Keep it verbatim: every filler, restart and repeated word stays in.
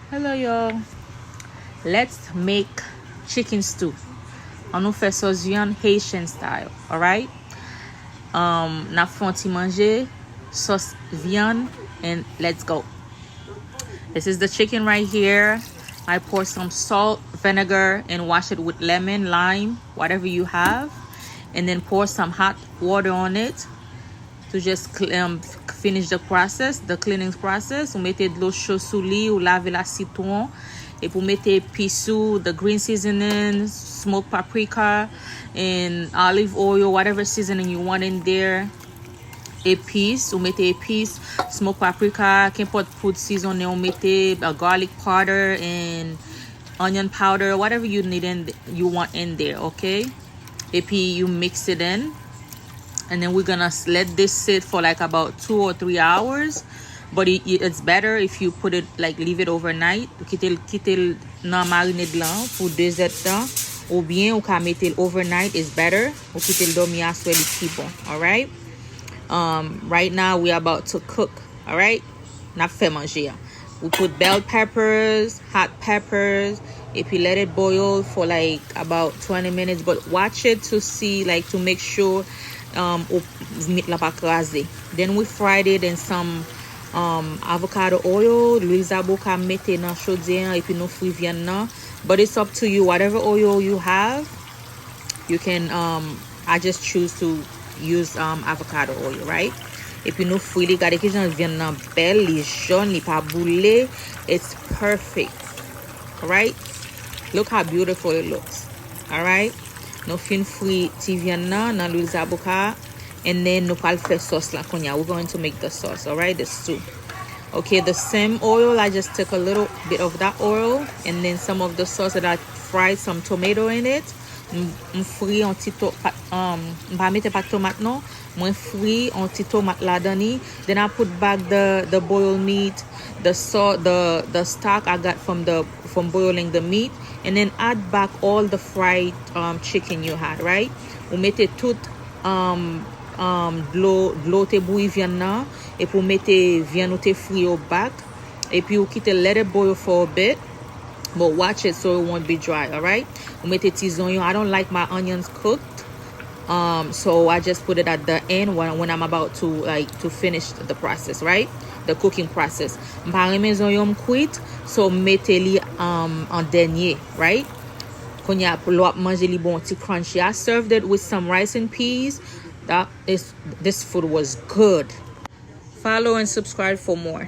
Hello y'all. Let's make chicken stew. An nou fè sòs vyann Haitian style, alright? Um, n ap fè yon ti manje, sòs vyann, and let's go. This is the chicken right here. I pour some salt, vinegar, and wash it with lemon, lime, whatever you have. And then pour some hot water on it to just cl- um, finish the process, the cleaning process. Ou mete dlo cho sou li, ou lave la sitwon, epi ou mete epis ou, the green seasoning, smoked paprika, and olive oil, whatever seasoning you want in there. Epis, ou mete epis, smoked paprika, kenpòt poud sizonnen ou mete, uh, garlic powder and onion powder, whatever you need in th- you want in there, okay? Epi you mix it in, and then we're gonna s- let this sit for like about two or three hours. But it, it- it's better if you put it, like, leave it overnight. Ou kite l kite l nan marinade lan pou de zèdtan, oubyen ou ka mete l overnight, is better. Ou kite l dòmi aswè, li pi bon. Alright. Um, right now we about to cook. Alright. N ap fè manje a. We put bell peppers, hot peppers, epi let it boil for like about twenty minutes, but watch it to see, like, to make sure um, ou mit la pa kraze. Then we fried it in some um, avocado oil, lwil zaboka, mete nan chodyè an, epi nou fri vyann nan. But it's up to you, whatever oil you have, you can, um, I just choose to use um, avocado oil, right? Epi nou fri li, gade kijan vyann nan bèl, li jòn, li pa boule. It's perfect. Alright? Look how beautiful it looks. Alright? Nou fin fri ti vyann nan nan lwil zaboka, and then nou pral fè sòs la kounye a. We're going to make the sauce, alright? The stew. Okay, the same oil, I just took a little bit of that oil, and then some of the sauce that I fried some tomato in it. M, m fri yon ti to, pa, um, m pa mete pat tomat non. Mwen fri yon ti tomat ladan li. Then I put back the, the boiled meat, the salt, the, the stock I got from the, from boiling the meat, and then add back all the fried um, chicken you had, right? Ou mete tout um, um, dlo, dlo te bouyi vyann nan, epi ou mete vyann ou te fri yo back, epi ou kite let it boil for a bit, but watch it so it won't be dry, alright? Ou mete ti zonyon. I don't like my onions cooked. Um, so I just put it at the end when, when I'm about to, like, to finish the process, right? The cooking process. M pa renmen zonyon m kwit, so m mete li um, an dènye, right? Kounye a, lè w ap manje li bon ti crunchy. I served it with some rice and peas. That is, this food was good. Follow and subscribe for more.